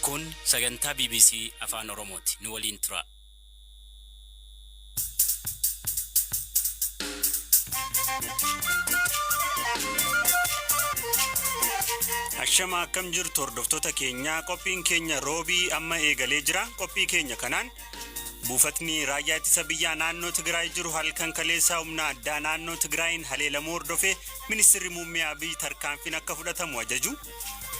Kun sagantaa bbc Afaan Oromooti. Nu waliin turaa. Ashama, akkam jirtu hordoftoota keenyaa? Qophiin keenya Roobii amma eegalee jira. Qophii keenya kanaan buufatni raayyaa ittisa biyyaa naannoo Tigraay jiru halkan kaleessaa humna addaa naannoo Tigraayin haleelamuu hordofee Ministirri Muummee Abiy tarkaanfiin akka fudhatamu ajaju.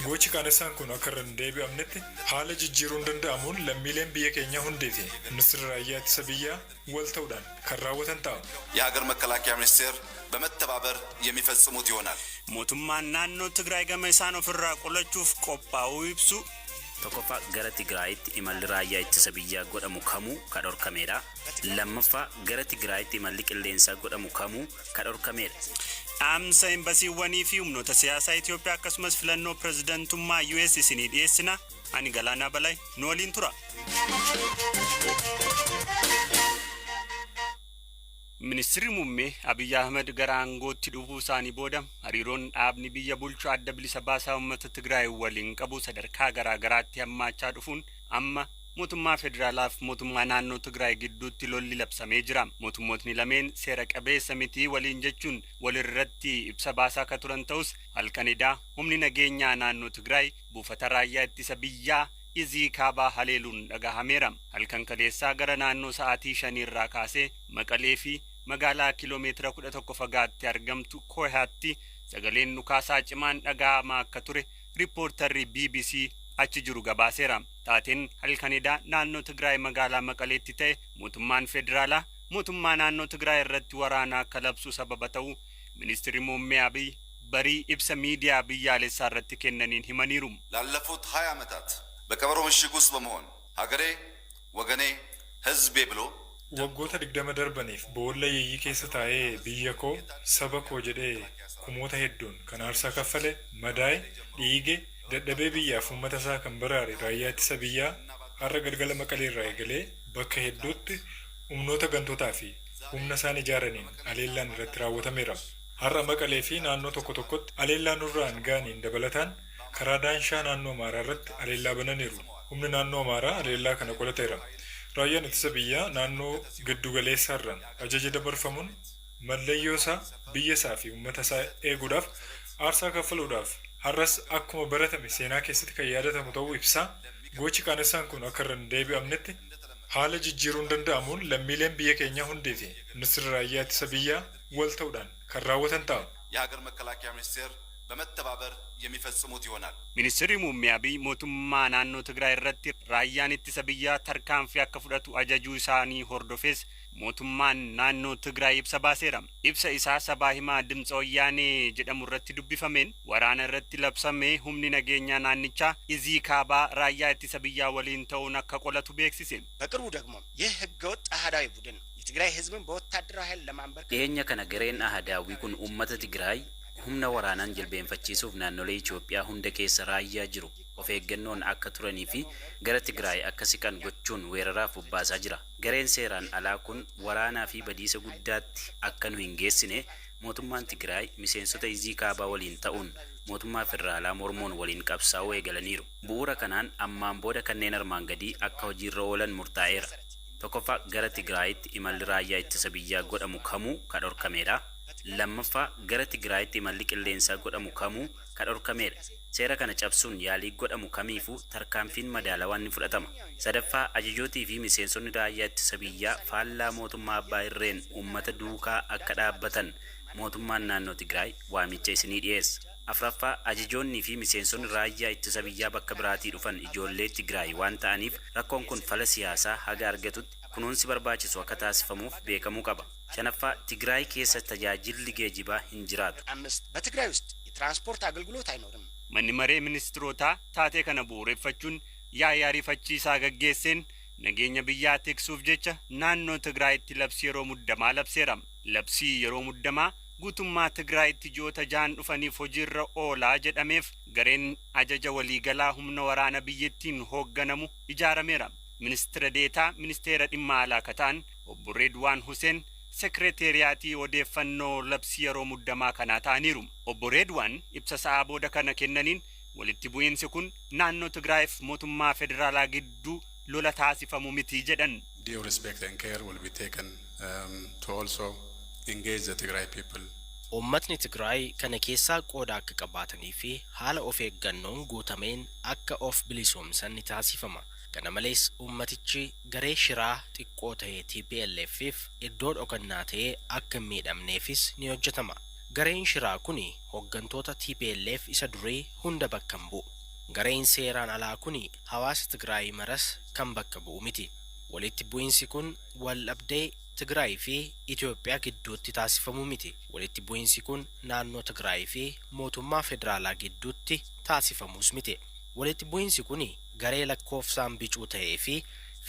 Gochi qaanessaan kun akka irra hin deebi'amnetti haala jijjiiruun danda'amuun lammiileen biyya keenyaa hundii fi Ministirri Raayyaa Ittisa Biyyaa wal ta'uudhaan kan raawwatan ta'a. የሀገር መከላከያ ሚኒስቴር በመተባበር የሚፈጽሙት ይሆናል። Mootummaan naannoo Tigraay gama isaan ofirraa qolachuuf qophaa'uu ibsu. Tokkoffaa, gara Tigraayitti imalli raayyaa ittisa biyyaa godhamu kamuu ka dhorkameedha. Lammaffaa, gara Tigraayitti imalli qilleensaa godhamu kamuu ka dhorkameedha. Dhaamsa embasiiwwanii fi humnoota siyaasaa Itoophiyaa akkasumas filannoo pirezidantummaa US isinii dhiyeessina. Ani Galaanaa Balay, nu waliin tura. Ministirri Muummee Abiy Ahmed gara aangootti dhufuu isaanii booda hariiroon dhaabni biyya bulchu Adda Bilisa Baasaa Uummata Tigraay waliin qabu sadarkaa garaa garaatti hammaachaa dhufuun amma mootummaa federaalaa fi mootummaa naannoo Tigraay gidduutti lolli labsamee jira. Mootummootni lameen seera qabeessa mitii waliin jechuun walirratti ibsa baasaa akka turan ta'us, halkan edaa humni nageenyaa naannoo Tigraay buufata raayyaa ittisa biyyaa Izii Kaabaa haleeluun dhagahameera. Halkan kaleessaa gara naannoo sa'aatii 5 irraa kaasee Maqalee fi magaalaa kiloomeetira 11 fagaatti argamtu Kohaatti sagaleen dhukaasaa cimaan dhaga'amaa akka ture riippoortarri BBC achi jiru gabaaseera. Taateen halkan edaa naannoo Tigraay magaalaa Maqaleetti ta'e mootummaan federaalaa mootummaa naannoo Tigraay irratti waraana akka labsu sababa ta'uu Ministirri Muummee Abiy barii ibsa miidiyaa biyyaalessaa irratti kennaniin himaniiru. ላለፉት 20 ዓመታት በቀበሮ ምሽግ ውስጥ በመሆን ሀገሬ፣ ወገኔ፣ ሕዝቤ ብሎ Waggoota 20 darbaniif boolla yeeyyii keessa taa'ee biyya koo, saba koo jedhee kumoota hedduun kan aarsaa kaffale, madaa'e, dhiige, dadhabee biyyaaf uummata isaa kan baraare raayyaa ittisa biyyaa har'a galgala Maqalee irraa eegalee bakka hedduutti humnoota gantootaa fi humna isaan ijaaraniin haleellaan irratti raawwatameera. Har'a Maqalee fi naannoo tokko tokkotti haleellaa nurraan ga'aniin dabalataan karaa Daanshaa naannoo Amaaraa irratti haleellaa bananiiru. Humni naannoo Amaaraa haleellaa kana qolateera. Raayyaan ittisa biyyaa naannoo giddu galeessaarraan ajaja dabarfamuun mallayyoo isaa, biyya isaa fi uummata isaa eeguudhaaf aarsaa kaffaluudhaaf har'as akkuma baratame seenaa keessatti kan yaadatamu ta'uu ibsaa, gochi qaanessaan kun akka irra hin deebi'amnetti haala jijjiiruun danda'amuun lammiileen biyya keenyaa hundii fi Ministirri Raayyaa Ittisa Biyyaa wal ta'uudhaan kan raawwatan ta'a. የሀገር መከላከያ ሚኒስቴር በመተባበር የሚፈጽሙት ይሆናል። Ministirri Muummee Abiy mootummaa naannoo Tigraay irratti raayyaan ittisa biyyaa tarkaanfii akka fudhatu ajajuu isaanii hordofees mootummaan naannoo Tigraay ibsa baaseera. Ibsa isaa sabaa himaa Dimtsa Wayyaanee jedhamu irratti dubbifameen waraana irratti labsamee humni nageenyaa naannichaa Izii Kaabaa raayyaa ittisa biyyaa waliin ta'uun akka qolatu beeksise. በቅርቡ ደግሞ ይህ ህገወጥ አህዳዊ ቡድን የትግራይ ህዝብን በወታደራዊ ኃይል ለማንበርከክ Dhiyeenya kana gareen Ahadaawwii kun uummata Tigraay humna waraanaan jilbeenfachiisuuf naannolee Itoophiyaa hunda keessa raayyaa jiru of eeggannoon akka turanii fi gara Tigraay akka siqan gochuun weeraraaf bobbaasaa jira. Gareen seeraan alaa kun waraanaa fi badiisa guddaatti akka nu hin geessine mootummaan Tigraay miseensota Izii Kaabaa waliin ta'uun mootummaa federaalaa mormuun waliin qabsaa'uu eegalaniiru. Bu'uura kanaan ammaan booda kanneen armaan gadii akka hojiirra oolan murtaa'eera. Tokkoffaa, gara Tigraayitti imalli raayyaa ittisa biyyaa godhamu kamuu ka dhorkameedha. Lammaffaa, gara Tigraayitti imalli qilleensaa godhamu kamuu ka dhorkameedha. Seera kana cabsuun yaalii godhamu kamiifuu tarkaanfiin madaalawaan ni fudhatama. Sadaffaa, ajajootii fi miseensonni raayyaa ittisa biyyaa faallaa mootummaa abbaa irreen uummata duukaa akka dhaabbatan mootummaan naannoo Tigraay waamicha isinii dhiyeessa. Afraffaa, ajajoonnii fi miseensonni raayyaa ittisa biyyaa bakka biraatii dhufan ijoollee Tigraay waan ta'aniif rakkoon kun fala siyaasaa haga argatutti kunuunsi barbaachisu akka taasifamuuf beekamuu qaba. Shanaffaa, Tigraay keessa tajaajilli geejibaa hin jiraatu. አምስት፣ በትግራይ ውስጥ የትራንስፖርት አገልግሎት አይኖርም። Manni maree ministirootaa taatee kana bu'uureffachuun yaa'ii ariifachiisaa gaggeesseen nageenya biyyaa tiksuuf jecha naannoo Tigraayitti labsii yeroo muddamaa labseera. Labsii yeroo muddamaa guutummaa Tigraayitti ji'oota 6n dhufaniif hojiirra oolaa jedhameef gareen ajaja waliigalaa humna waraana biyyattiin hoogganamu ijaarameera. Ministira deetaa ministeera dhimma alaa akka ta'an obbo Reedwaan Huseen sekreeteriyaatii odeeffannoo labsii yeroo muddamaa kanaa ta'aniiru. Obbo Reedwaan ibsa sa'aa booda kana kennaniin Walitti bu'iinsi kun naannoo Tigraayiif mootummaa federaalaa gidduu lola taasifamu miti jedhan. Due respect and care will be taken to also engage the Tigray people. Uummatni Tigraay kana keessaa qooda akka qabaatanii fi haala of eeggannoon guutameen akka of bilisoomsan ni taasifama. Kana malees uummatichi garee shiraa xiqqoo ta'e TPLF'if iddoo dhokannaa ta'ee akka hin miidhamneefis ni hojjetama. Gareen shiraa kuni hooggantoota TPLF isa durii hunda bakka hin bu'u. Gareen seeraan alaa kuni hawaasa Tigraay maras kan bakka bu'u miti. Walitti bu'iinsi kun wal dhabdee Tigraay fi Itoophiyaa gidduutti taasifamu miti. Walitti bu'iinsi kun naannoo Tigraay fi mootummaa federaalaa gidduutti taasifamus miti. Walitti bu'iinsi kun garee lakkoofsaan bicuu ta'ee fi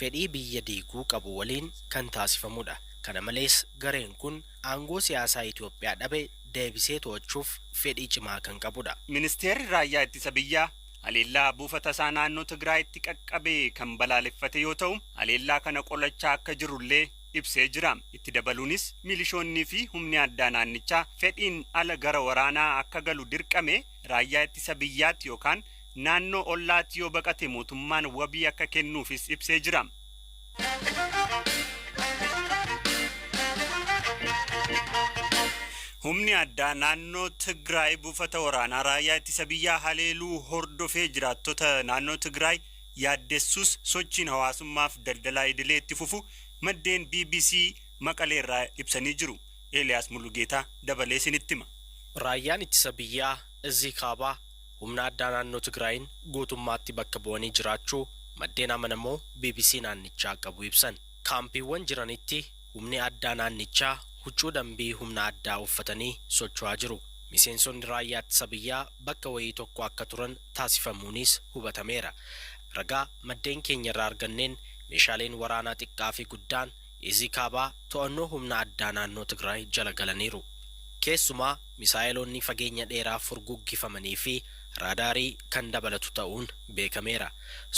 fedhii biyya diiguu qabu waliin kan taasifamudha. Kana malees gareen kun aangoo siyaasaa Itoophiyaa dhabe deebisee to'achuuf fedhii cimaa kan qabudha. Ministeerri raayyaa ittisa biyyaa haleellaa buufata isaa naannoo Tigraayitti qaqqabe kan balaaleffate yoo ta'u, haleellaa kana qolachaa akka jirullee ibsee jira. Itti dabaluunis milishoonnii fi humni addaa naannichaa fedhiin ala gara waraanaa akka galu dirqame raayyaa ittisa biyyaatti yookaan naannoo ollaatti yoo baqate mootummaan wabii akka kennuufis ibsee jira. Humni addaa naannoo Tigraay buufata waraanaa raayyaa ittisa biyyaa haleeluu hordofee jiraattota naannoo Tigraay yaaddessus sochiin hawaasummaaf daldalaa idilee itti fufu maddeen BBC Maqalee irraa ibsanii jiru. Eeliyaas Mulugeetaa dabalee isinitti hima. Raayyaan ittisa biyyaa Izzii Kaabaa humna addaa naannoo Tigraayin guutummaatti bakka bu'anii jiraachuu maddeen amanamoo BBC naannichaa qabu ibsan. Kaampiiwwan jiranitti humni addaa naannichaa huccuu dambii humna addaa uffatanii socho'aa jiru. Miseensonni raayyaa ittisa biyyaa bakka wayii tokko akka turan taasifamuunis hubatameera. Ragaa maddeen keenya irraa arganneen meeshaaleen waraanaa xiqqaa fi guddaan Izzii Kaabaa to'annoo humna addaa naannoo Tigraay jala galaniiru. Keessumaa misaayeloonni fageenya dheeraa furguggifamanii fi raadaarii kan dabalatu ta'uun beekameera.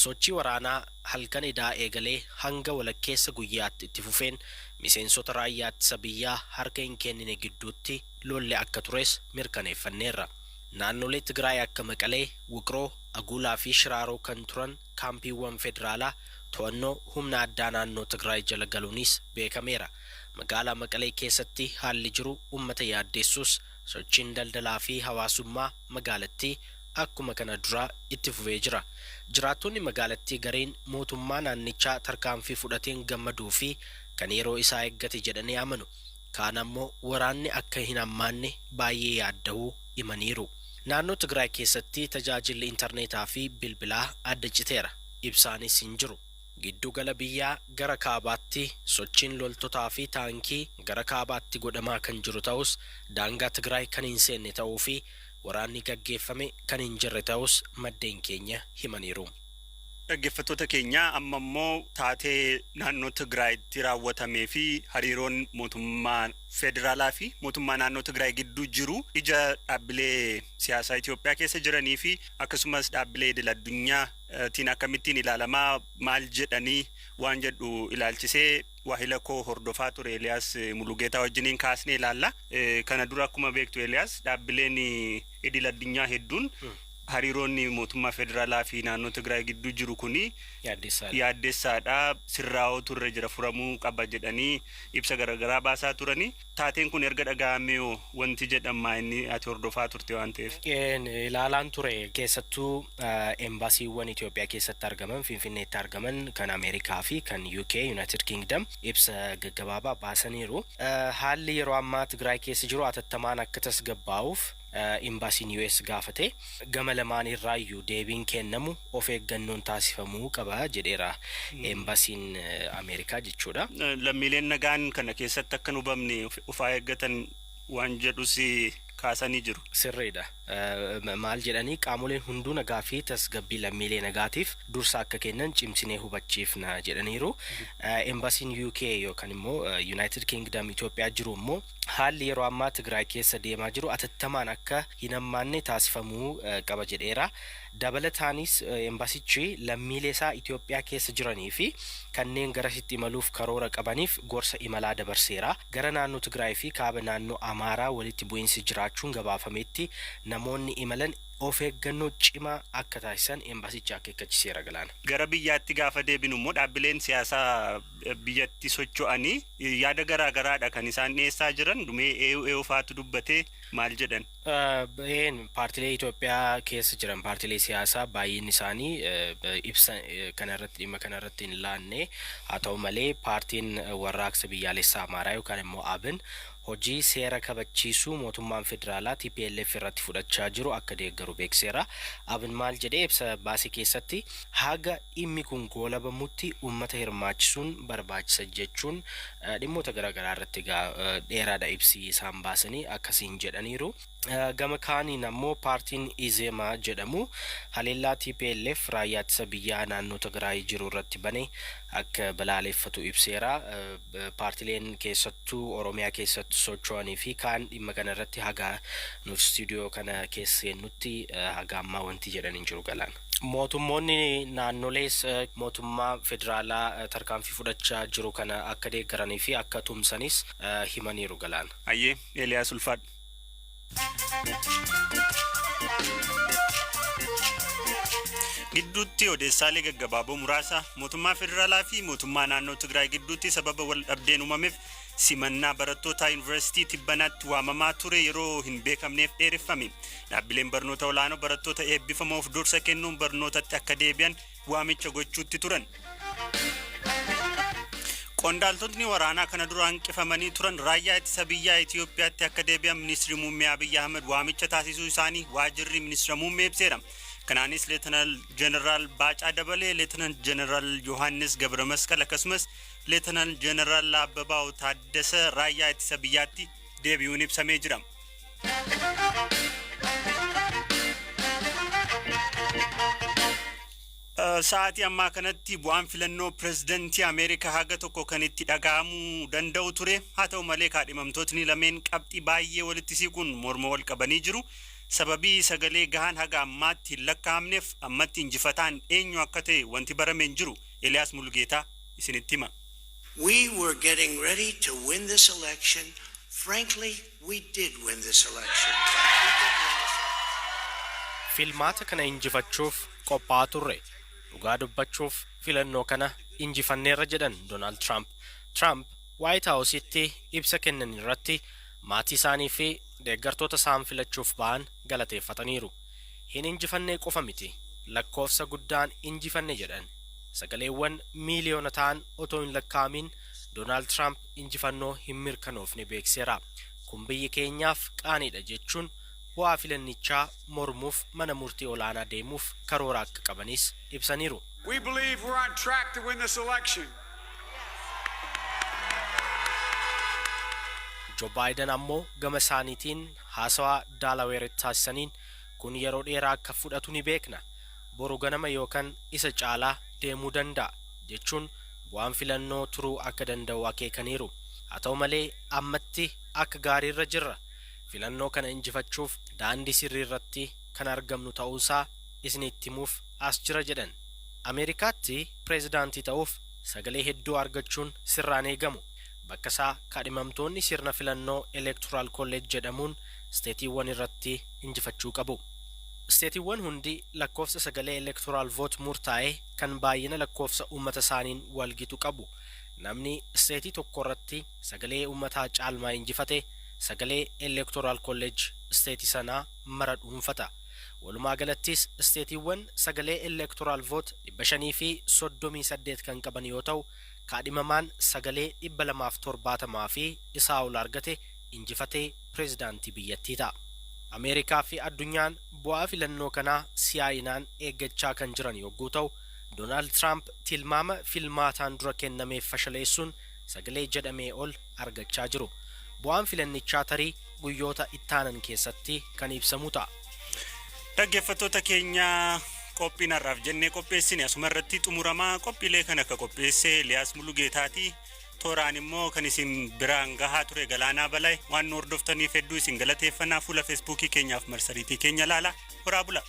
Sochii waraanaa halkan edaa eegalee hanga walakkeessa guyyaatti itti fufeen miseensota raayyaa ittisa biyyaa harka hin kennine gidduutti lolli akka tures mirkaneeffanneerra. Naannolee Tigraay akka Maqalee, Wuqroo, Aguulaa fi Shiraaroo kan turan kaampiiwwan federaalaa to'annoo humna addaa naannoo Tigraay jala galuunis beekameera. Magaalaa Maqalee keessatti haalli jiru uummata yaaddeessus sochiin daldalaa fi hawaasummaa magaalattii akkuma kana duraa itti fufee jira. Jiraattonni magaalattii gareen mootummaa naannichaa tarkaanfii fudhateen gammaduu fi kan yeroo isaa eeggate jedhanii amanu. Kaan ammoo waraanni akka hin hammaanne baay'ee yaadda'uu himaniiru. Naannoo Tigraay keessatti tajaajilli intarneetaa fi bilbilaa adda citeera. Ibsaanis hin jiru. Giddugala biyyaa gara kaabaatti sochiin loltotaa fi taankii gara kaabaatti godhamaa kan jiru ta'us daangaa Tigraay kan hin seenne ta'uu fi waraanni gaggeeffame kan hin jirre ta'us maddeen keenya himaniiru. Dhaggeeffattoota keenya, amma immoo taatee naannoo Tigraayitti raawwatamee fi hariiroon mootummaa federaalaa fi mootummaa naannoo Tigraay gidduu jiru ija dhaabbilee siyaasaa Itoophiyaa keessa jiranii fi akkasumas dhaabbilee idil addunyaatiin akkamittiin ilaalamaa, maal jedhanii waan jedhu ilaalchisee waahila koo hordofaa ture Eeliyaas Mulugeetaa wajjiniin kaasnee ilaalla. Kana dura akkuma beektu Eeliyaas, dhaabbileen idil addunyaa hedduun hariiroonni mootummaa federaalaa fi naannoo Tigraay gidduu jiru kuni yaaddessaadha, sirraa'ootu irra jira, furamuu qaba jedhanii ibsa garaagaraa baasaa turanii. Taateen kun erga dhaga'amee wanti jedhama inni ati hordofaa turte waan ta'eef? Ilaalaan ture. Keessattuu embaasiiwwan Itoophiyaa keessatti argaman, Finfinneetti argaman, kan Ameerikaa fi kan UK, United Kingdom, ibsa gaggabaabaa baasaniiru. Haalli yeroo ammaa Tigraay keessa jiru atattamaan akka tasgabbaa'uuf imbaasiin US gaafate. Gama lamaan irraayyuu deebiin kennamu of eeggannoon taasifamuu qaba jedheera embaasiin Ameerikaa jechuudha. Lammiileen nagaan kana keessatti akka hin hubamne ufaa eeggatan waan jedhus kaasanii jiru. Sirriidha. Maal jedhanii? Qaamoleen hunduu nagaa fi tasgabbii lammiilee nagaatiif dursa akka kennan cimsinee hubachiifna jedhaniiru. Embaasiin UK yookaan immoo United Kingdom Itoophiyaa jiru immoo haalli yeroo ammaa Tigraay keessa deemaa jiru atattamaan akka hin hammaanne taasifamuu qaba jedheera. Dabalataanis embaasichi lammiilee isaa Itoophiyaa keessa jiranii fi kanneen garasitti imaluuf karoora qabaniif gorsa imalaa dabarseera. Gara naannoo Tigraay fi kaaba naannoo Amaaraa walitti bu'iinsi jiraachuun gabaafametti namoonni Namoonni imalan of eeggannoo cimaa akka taasisan embaasichi akeekkachiiseera, Galaana. Gara biyyaatti gaafa deebinu immoo, dhaabbileen siyaasaa biyyatti socho'anii yaada garaa garaadha kan isaan dhiyeessaa jiran. Dhumee eeyu eeyu faatu dubbatee, maal jedhan? Een, paartilee Itoophiyaa keessa jiran, paartilee siyaasaa baay'een isaanii ibsa kanarratti, dhimma kanarratti hin laanne. Haa ta'u malee, Paartiin Warraaqsa Biyyaalessaa Amaaraa yookaan immoo ABN hojii seera kabachiisuu mootummaan federaalaa TPLF irratti fudhachaa jiru akka deeggaru beekseera. ABN maal jedhee ibsa baase keessatti, haga dhimmi kun goolabamutti uummata hirmaachisuun barbaachisa jechuun dhimmoota garaagaraa irratti egaa dheeraadha ibsi isaan baasanii akkasiin jedhaniiru. Gama kaaniin ammoo paartiin Izema jedhamu haleellaa TPLF raayyaa ittisa biyyaa naannoo Tigraay jiru irratti bane akka balaaleffatu ibseera. Paartileen keessattuu Oromiyaa keessatti socho'anii fi kaan dhimma kana irratti haga nuti istuudiyoo kana keessa seennutti haga ammaa wanti jedhan hin jiru, Galaan. Mootummoonni naannolees mootummaa federaalaa tarkaanfii fudhachaa jiru kana akka deeggaranii fi akka tumsanis himaniiru, Galaan. Ayyee Eeliyaas, ulfaadhu. Gidduutti odeessaalee gaggabaaboo muraasa. Mootummaa federaalaa fi mootummaa naannoo Tigraay gidduutti sababa wal dhabdeen uumameef simannaa barattoota yuunivarsiitii tibbanaatti waamamaa ture yeroo hin beekamneef dheereffame. Dhaabbileen barnoota olaanoo barattoota eebbifamoof dursa kennuun barnootatti akka deebi'an waamicha gochuutti turan. Qondaaltotni waraanaa kana dura hanqifamanii turan raayyaa ittisa biyyaa Itoophiyaatti akka deebi'an Ministeerri Muummee Abiyyi Ahmed waamicha taasisuu isaanii waajjirri ministeera muummee ibseera. Kanaanis Leetanaal Jeneraal Baacaa Dabalee, Leetanaal Jeneraal Yohaannis Gabra Masqal akkasumas Leetanaal Jeneraal Abbabaaw Taaddasa raayyaa ittisa biyyaatti deebi'uun ibsamee jira. Sa'aatii ammaa kanatti bu'aan filannoo pirezidantii Ameerikaa haga tokko kan itti dhaga'amuu danda'u ture. Haa ta'u malee, kaadhimamtootni lameen qabxii baay'ee walitti siquun morma wal qabanii jiru. Sababii sagalee gahaan haga ammaatti hin lakkaa'amneef ammatti injifataan eenyu akka ta'e wanti barame hin jiru. Eliyaas Mulugeetaa isinitti hima. We were getting ready to win this election. Frankly, we did win this election. We did win this election. Filmaata kana injifachuuf qophaa'aa turre. Dhugaa dubbachuuf filannoo kana injifanneerra, jedhan Doonaald Tiraamp. Tiraamp Waayit Haawusitti ibsa kennan irratti maatii isaanii fi deeggartoota isaan filachuuf ba'an galateeffataniiru. Hin injifannee qofa miti, lakkoofsa guddaan injifanne, jedhan. Sagaleewwan miiliyoona ta'an otoo hin lakkaa'amin Doonaald Tiraamp injifannoo hin mirkanoofne beekseera. Kun biyya keenyaaf qaaniidha jechuun bu'aa filannichaa mormuuf mana murtii olaanaa deemuuf karoora akka qabanis ibsaniiru. We believe we're on track to win this election. Joo Baayiden ammoo gama isaaniitiin haasawaa Daalaweeritti taasisaniin, kun yeroo dheeraa akka fudhatu ni beekna. Boru ganama yookaan isa caalaa deemuu danda'a, jechuun bu'aan filannoo turuu akka danda'u akeekaniiru. Haa ta'u malee, ammatti akka gaariirra jirra. Filannoo kana injifachuuf daandii sirrii irratti kan argamnu ta'uusaa isinitti himuuf as jira, jedhan. Ameerikaatti pireezidaantii ta'uuf sagalee hedduu argachuun sirraan eegamu. Bakka isaa kaadhimamtoonni sirna filannoo Electoral College jedhamuun isteetiiwwan irratti injifachuu qabu. Isteetiiwwan hundi lakkoofsa sagalee electoral vote murtaa'e kan baay'ina lakkoofsa uummata isaaniin walgitu qabu. Namni isteetii tokko irratti sagalee uummataa caalmaa injifate sagalee Electoral College isteetii sanaa mara dhuunfata. Walumaa galattis isteetiiwwan sagalee electoral vote 538 kan qaban yoo ta'u, kaadhimamaan sagalee 270 fi isaa ol argate injifatee pireezidaantii biyyattii ta'a. Ameerikaa fi addunyaan bu'aa filannoo kanaa si'aayinaan eeggachaa kan jiran yogguu ta'u, Doonaald Tiraamp tilmaama filmaataan dura kennameef fashaleessuun sagalee jedhamee ol argachaa jiru. Bu'aan filannichaa tarii guyyoota ittaanan keessatti kan ibsamu ta'a. Dhaggeeffattoota keenya, qophiin har'aaf jennee qopheessine asuma irratti xumuramaa. Qophiilee kan akka qopheesse Eliyaas Mulugeetaati. Tooraan immoo kan isin biraan gahaa ture Galaanaa Balay. Waan nu hordoftaniif hedduu isin galateeffannaa. Fuula Feesbuukii keenyaaf marsariitii keenya ilaala. Horaa bula.